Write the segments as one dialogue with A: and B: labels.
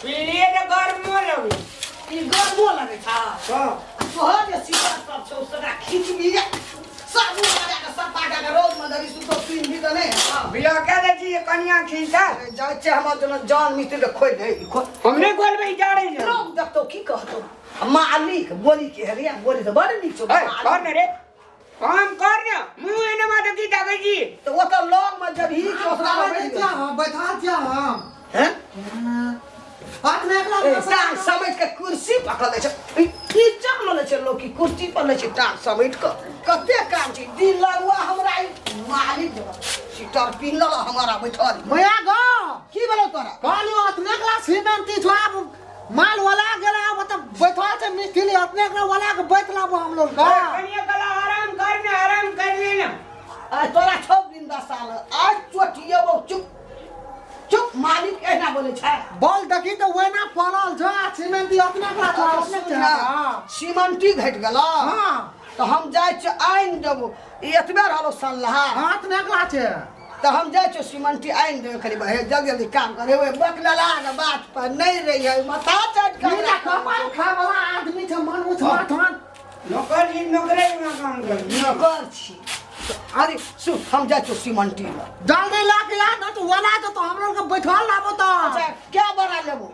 A: पिलिए तऽ गरमो लगै
B: ई गरमो लगै छै
A: हँ
B: आ तोहर जे सीता सब छौ सगरा खींचबी साबुन लगा के सफा कऽ के रौद मे दही सुतो पिन्हबी तऽ नहि हेतौ
A: बियाह कए दै छी कनिया खींचा
B: जाइ छै हमर जेना जान मिस्त्री के खोलि दे ई खोल
A: हम नहि खोलबै जाड़े छै
B: लोग देखतौ की कहतौ आ मालिक बोली के हेलिया बोली तऽ बड़ नीक छौ
A: ए, कर
B: मालिक।
A: ने रे काम कर ने मुँह एना माते की ताकै छी
B: तऽ ओतऽ लग मे जब ही के ओसरा मे बैठ
C: छियै हम बैठल छियै हम
B: हैं
C: हाथ में एकला
B: ए, टांग समेट के कुर्सी पकड़ लै छै ई नीचा मे लै छै लोग की कुर्सी पर लै छै टांग समेट के कते काम छै दिन लगुआ हमरा ई मालिक जेना सीटर पिन्हल हमारा बैठल
C: भैया गो
B: की भेलौ तोरा
C: कहलियो अपने एकला सीमेंट छो आब माल वाला गेला मतलब बैठल छै मिस्त्री अपने एकला वाला के बैठ लाबो हम लोग का
A: कनिया कला आराम कर ने आराम कर ले ना
B: आ तोरा छौ दिन 10 साल आज चोटिएबौ। चुप चुप, मालिक एहिना बोलै छै।
C: बॉल देखी तऽ ओहिना पड़ल छो आ सीमेंट अपने एकला छो अपने
B: सुन ना, सीमेंटी घटि गेलौ?
C: हाँ।
B: तऽ हम जाइ छियै आनि देबौ। ई एतबे रहलौ सल्लाह?
C: हाथ में एकला छै।
B: तऽ हम जाइ छियै सीमेंटी आनि देबै। खाली हे जल्दी जल्दी काम कर। हे बकलला के बात पर नहि रही है माथा चट
C: ई
B: कर।
C: तऽ कपाल खाय वाला आदमी छै मन उठवा थन।
A: नौकर जी नौकरे में काम कर।
B: नौकर छी। अरे सुन, हम जाइ छियै सीमेंटी लए।
C: जल्दी ला के आ ना तो वाला तो हम लोग के बैठल लाबो तो।
B: अच्छा, क्या बड़ा लेबो?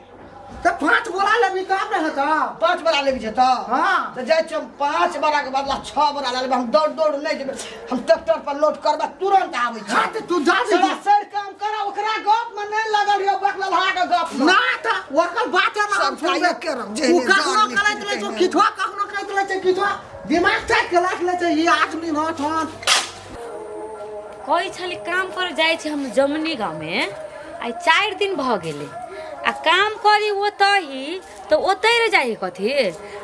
C: तऽ 5 बोरा लेबी तब ने हेतौ।
B: 5 बोरा लेबी छै तऽ?
C: हाँ।
B: तऽ जाइ छियै हम 5 बोरा के बदला 6 बोरा लए लेबै। हम दौड़ दौड़ नहि जेबै, हम ट्रैक्टर पर लोड करबै, तुरंत आबै छी।
C: हाँ तऽ तू जा।
B: साला सर काम करा, ओकरा गप में नहि लगल रहियो, बकलहा के गप में।
C: ना तऽ ओकर बात ना हम
B: सब
C: सुनबै।
B: एके रंग जे
C: उ
B: जे
C: कखनो
B: जान
C: करैत रहै छौ
B: निकलतै।
C: किछो कखनो करैत रहै छै किछो, दिमाग चाटि के राखि लै छै ई आदमी न छन।
D: कहै छली काम कर जाइ छी हम जमुनी गाँवमे, आइ 4 दिन भऽ गेलै। आ काम करी ओतहि तऽ ओतहि रहि जाइ कथी?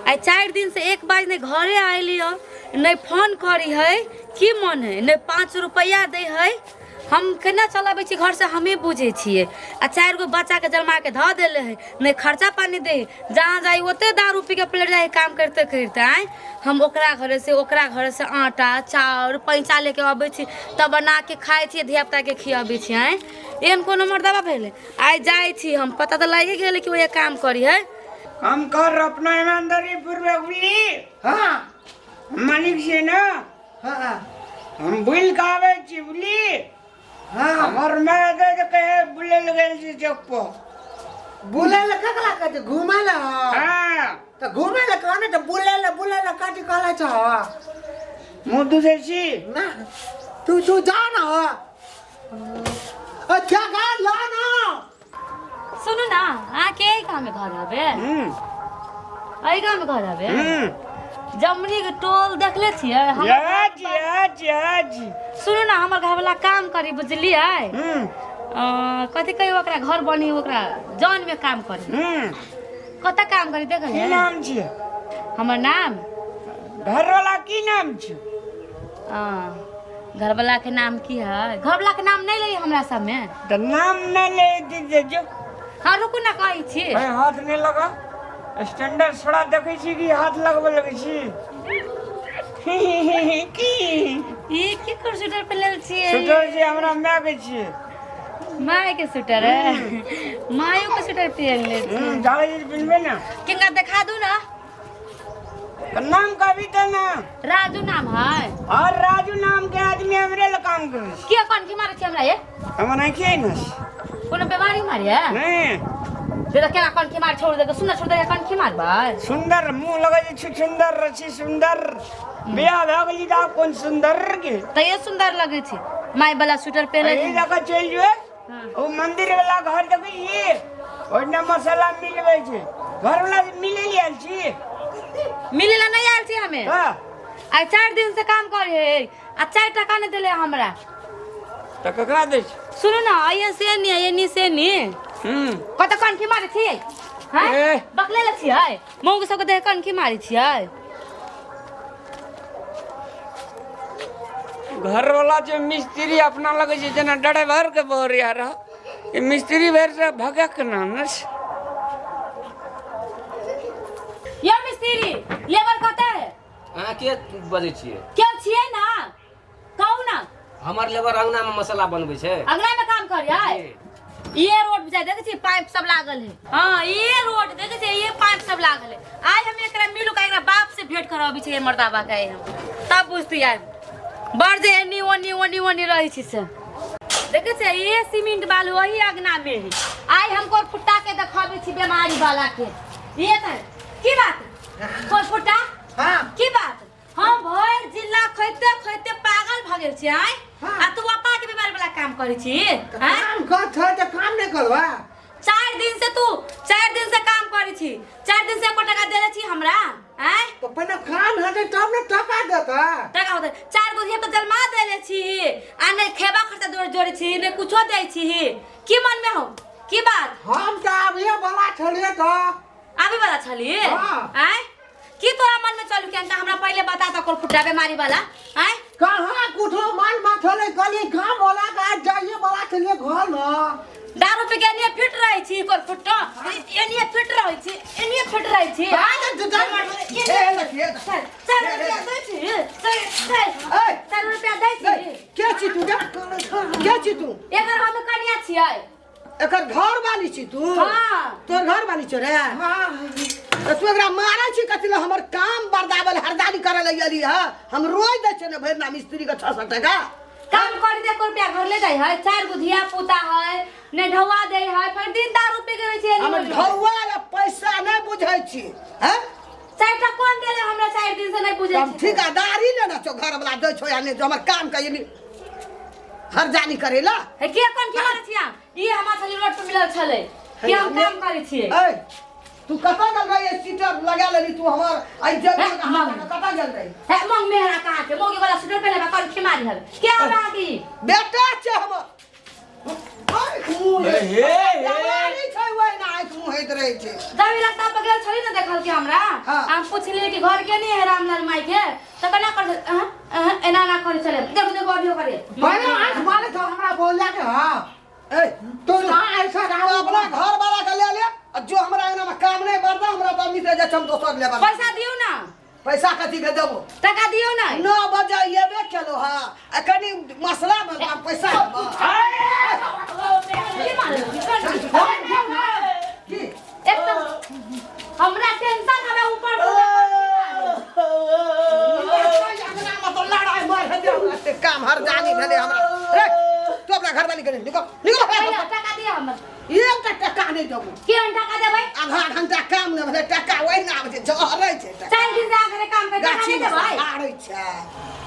D: आइ 4 दिनसँ एक बार नहि घरे आयली हँ, नहि फोन करी है। की मन है? नहि 5 रुपैआ दै है। हम केना चलाबै छी घरसँ हमे बुझै छियै। आ चारि गो बच्चाके जन्माके धऽ देले है, नहि खर्चा पानी दै है। जहाँ जाइ ओते दारू पी के पलटि जाइ है काम करिते करिते। आँय, हम ओकरा घरे से ओकरा घरे से आटा चाउर पैसा लेके अबै छी तब बना के खाइ छियै, धियापुताके खियाबै छी। आँय, एहन कोनो मर्दबा भेलै? आइ जाइ छी हम, पता तऽ लागि गेलै कि ओहे काम करी है।
A: हम कर अपना ईमानदारी पूर्वक, बुझली?
C: हाँ।
A: हम मालिक छियै ने।
C: हाँ।
A: हम बुलि कऽ आबै छी, बुझली?
C: हाँ।
A: हमर माय दे तऽ कहे बुलै लए गेल छी चौक पर।
C: बुलै लए ककरा कहै छै? घुमै लए?
A: हाँ।
C: तऽ घुमै लए कहने तऽ बुलै लए बुलै लए कथी कहले छौ?
A: मुँह दुसै छी।
C: ना, तू तू जा ना। अच्छा गा ला ना।
D: सुनू ने, अहाँके एहि गाँवमे घर हबे? एहि गाँवमे घर हबे? जमुनी के टोल देखले छियै हमर?
A: आज आज आज।
D: सुनू ने, हमर घरवाला काम करी, बुझलियै? कथी कहियो ओकरा, घर बनी ओकरा जनमे काम करी। कतऽ काम करी
A: की
D: देखल?
A: नाम छियै?
D: हमर नाम?
A: घरवाला की नाम छै?
D: घरवाला के नाम की है? घरवाला के नाम नहि लै हमरा सबमे।
A: तऽ नाम नहि ले दीजिए जो।
D: हाँ, रुकू ने, कहै छी।
A: भाई, हाथ नहि लगा। स्टैंडर्ड छोड़ा देखै छी कि हाथ लगबे लगै छी की?
D: ई की कर स्वेटर पहिरल छियै?
A: स्वेटर जे हमरा माय के छियै।
D: माय के स्वेटर है? मायो के स्वेटर पहिरले छियै?
A: जाड़े जे पिन्हबै ने।
D: किनका देखा दू ना।
A: तऽ नाम कहबी तऽ ना।
D: राजू नाम है।
A: और राजू नाम के आदमी हमरे लग काम करै छै।
D: के कोन की मारे छी हमरा ये?
A: हमर आँखि ने।
D: कोनो बीमारी मारे है?
A: नहीं।
D: दे केना कोन की मार छोड़ दे, सुंदर छोड़ दे, कोन की मारबै?
A: सुंदर मुंह लगै छै, सुंदर छी सुंदर। बियाह भए गेली तऽ आब कोन सुंदर के?
D: तैयो सुंदर लगै छै, माय वाला स्वेटर पहिरले
A: एहि
D: छै।
A: लऽ कऽ चलि जेबै। ओ मंदिर वाला घर देखै छी? ओहिना मसाला मिलबै छै। घर वाला मिलै लए आयल छी?
D: मिले ला नहीं आयल छी हमे।
A: हँ।
D: आइ 4 दिन से काम करे है आ 4 टका नहीं देले हमरा।
A: तऽ ककरा दै छै?
D: सुनू ना, आइए से नहीं, आइए नहीं से नहीं। कत कनखी मारै छियै? हैं?
A: ए।
D: बकले ले छियै, मौगी सबके देख कनखी मारै छियै।
A: घर वाला जे मिस्त्री अपना लगै छै जेना ड्राइवर के बोरिया रह। ई मिस्त्री भरि से भगे के नाम ने छै।
D: यो मिस्त्री, लेबर कतऽ है?
E: अहाँ के बजै छियै?
D: क्यों छियै ना, कहू ना।
E: हमर लेबर अंगना में मसाला बनबै छै।
D: अंगना में काम करियै? ये रोड पे देखे छी पाइप सब लागल है। हां ये रोड देखे छी ये पाइप सब लागल है। आइ हम एकरा मिलू का एकरा बाप से भेंट करबी छै मर्दाबा के हम तब बुझती आइ बड़ जे एनी ओनी ओनी ओनी रहै छी से। देखे छी ये सीमेंट बालू वही अगना में है। आइ हम कोर फुट्टा के देखाबे छी बीमारी वाला के। ये त की बात कोर फुट्टा?
C: हां
D: की बात? हम भरि जिला खोइते खोइते पागल भ गेल छी आइ।
C: हाँ।
D: आ तू अपा के बीमारी वाला काम करै छी? आँय?
C: काम कर छै त काम नहीं करबा।
D: 4 दिन से तू 4 दिन से काम करै छी, 4 दिन से एको टका देले छी हमरा? आँय?
C: तो पहिने काम हेतै तब ने टका देतै।
D: टका होतै 4 गो धिया त जन्मा देले छी आ नहीं खेबा खर्चा जोड़ जोड़े छी नहीं कुछो दै छी। की मन में हो की बात?
C: हम त आबिए वाला छलिए त।
D: आबे वाला छलिए?
C: हाँ।
D: आँय? की तोरा मन में चलू के हमरा पहले बता त कोल फुटा बीमारी वाला? आँय?
C: कहाँ कुठो माल मा छले कहलिए गाम वाला के आज जाइए वाला छलिए घर न।
D: दारू पी के एनिए फिट रहै छी कोल फुटा, एनिए फिट रहै छी, एनिए फिट रहै छी।
B: ए लखिए
D: चार रुपया दै छी, चार रुपया दै छी।
B: के छी तू? के छी तू?
D: एकर हम कनिया छियै।
B: एकर घर वाली छी तू?
D: हां।
B: तोर घर वाली छौ रे?
C: हां।
B: त तू एकरा मारै छी कथी ले? हमर काम बर्दावल हरदानी करे ले एली ह। हम रोज दै छियै ने भरि ना मिस्त्री के 600 टका।
D: काम कर दे रुपया घर ले जाइ है, 4 गो धिया पुता है, ने ढौआ दे है, फिर दिन दारू पी के रहै छी।
B: हम ढौआ या पैसा नहीं बुझै छी हैं?
D: 4टा कोन देले हमरा 4 दिन से नहीं बुझै
B: हम
D: छी।
B: ठेकेदारी लेना छौ घर वाला दै छौ या नहीं? हमर काम के एली हरजानी करेला।
D: हे के कोन के मारै छियै? ई हमरा छली रोड पर मिलल छलै के हम काम करै छियै।
B: ए तू कतऽ गेल रही? सीटर लगा लेली तू हमर आई जगह कतऽ गेल रही?
D: हे मंग मेहरा कहाँ के मोगी वाला सीटर पे लगा कर खिमारी हल के हमरा की
B: बेटा छै हमर। आँख मुँह
A: हे, हे।
B: जवानी छै ओहि ना आँख मुँह होइत रहै छै।
D: जब रास्ता पर गेल छली ना देखल के हमरा।
B: हाँ।
D: हम पुछलिए कि घर के नहीं है रामलाल माई के त केना कर एना ना करे चले। देखो देखो अभियो करे
C: पहले आँख मारे था हमरा बोला के। हां
B: ए
C: तो ना ऐसा
B: तू
C: राम
B: अपना घर वाला के ले ले आ जो हमरा अंगना में काम नहीं बरदा हमरा तो मित्र जा हम दोसर लेबर।
D: पैसा दियो ना।
B: पैसा कथी के देबो?
D: टका दियो ना।
B: 9 बजे एबे केलो हां आ कनी मसला में पैसा देबो।
D: की मारल?
B: की
D: एक तो हमरा टेंशन हवे ऊपर से।
B: अंगना में तो लड़ाई मार हेतै हमरा से काम हर जानी भेलै हमरा। रे तू अपना घर वाली के निकल निकल।
D: टका दियो हमर।
B: एकटा टका नहीं देबो।
D: के टका देबै?
B: आधा घंटा काम नहि भेलै टका ओहि ना आबै छै जहरै छै टका।
D: 4 दिन से आघरे काम कर टका
B: गाछी
D: नहीं
B: में
D: देबै?
B: हारै छै।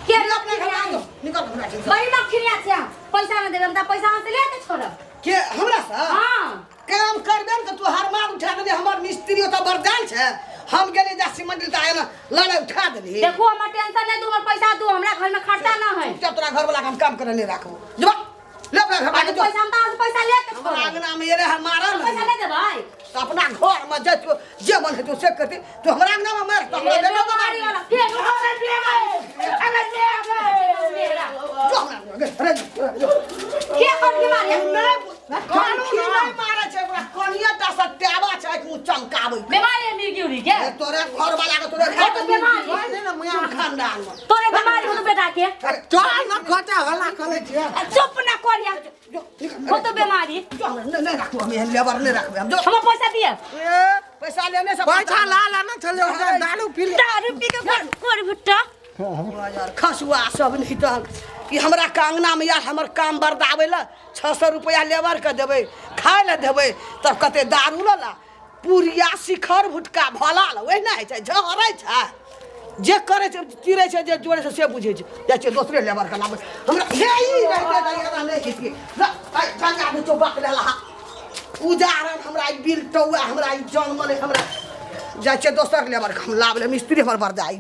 D: के
B: निकल अपना घर वाली निकल हमरा से।
D: बड़ी मखिरिया छै पैसा न देबै हम त पैसा हम से ले के छोड़ब।
B: के हमरा से?
D: हां
B: काम करबे ने त तू हर माल उठा देली। हमर मिस्त्री ओतऽ बरदान छै हम गेली जा सीमेंट त आयल लड़ाई उठा देली।
D: देखो हमर टेंशन नहीं दू हमर पैसा दू हमरा घर में खर्चा ना है।
B: चुपचाप तोरा घर वाला के हम काम करे नहीं राखबो। जबा ले अपना घर वाला के जो।
D: पैसा हम त पैसा ले के
B: हमरा
D: छोड़ब।
B: अंगना में एले हम मारल
D: पैसा ले देबै
B: त अपना घर में जे जे मन हेतौ से करती। तू हमरा अंगना में मार त हमरा
D: ए,
B: बेटा
D: बेमारी
B: मारी
D: वाला, के
B: जो हमरा अरे जो।
D: के कोन के मारे?
B: नहीं कानून नहीं मारे छै ओकरा कनिया टा से टाबा छै कि मुँह चमकाबै।
D: बीमारी है मिर्गी उरी के?
B: ए, तोरे घर वाला के तोरे घर
D: तो बीमारी।
C: दे ना मुया
B: खानदान में
D: तोरे बीमारी हो तो बेटा के।
C: चल ना खटा हल्ला करे छियै।
D: आ, चुप ना करिया।
B: जो निकल।
D: हो तो बीमारी।
B: जो हमरा नहीं नहीं राखबो हम एहन लेबर नहीं राखबो हम जो।
D: हमर पैसा दिए।
B: ए पैसा लेने से
C: पैसा ला ला ना चले ओकरा दारू पी ले।
D: दारू पी के कर भुट्टा।
B: यार खसुआ सब नहीं तहन ई हमरा कांगना में यार हमर काम बरदाबै ला 600 रुपया लेबर के देबै खाय ला देबै तब कते दारू ला पुरिया शिखर भुटका भला ला ओहि ना होइ छै झहरै छै जे करै छै तिरै छै जे जोड़ै छै से बुझै छै। जाइ छियै दोसरे लेबर के लाबै हमरा हे ई रहिते तऽ एना नहि हेतियै। ला, आइ गंगा मे चौबक लेलहा उजारन हमरा ई बिल टौआ हमरा ई जनमल हमरा जाइ छियै दोसर लेबर के हम लाबले मिस्त्री हमर बरदाइ।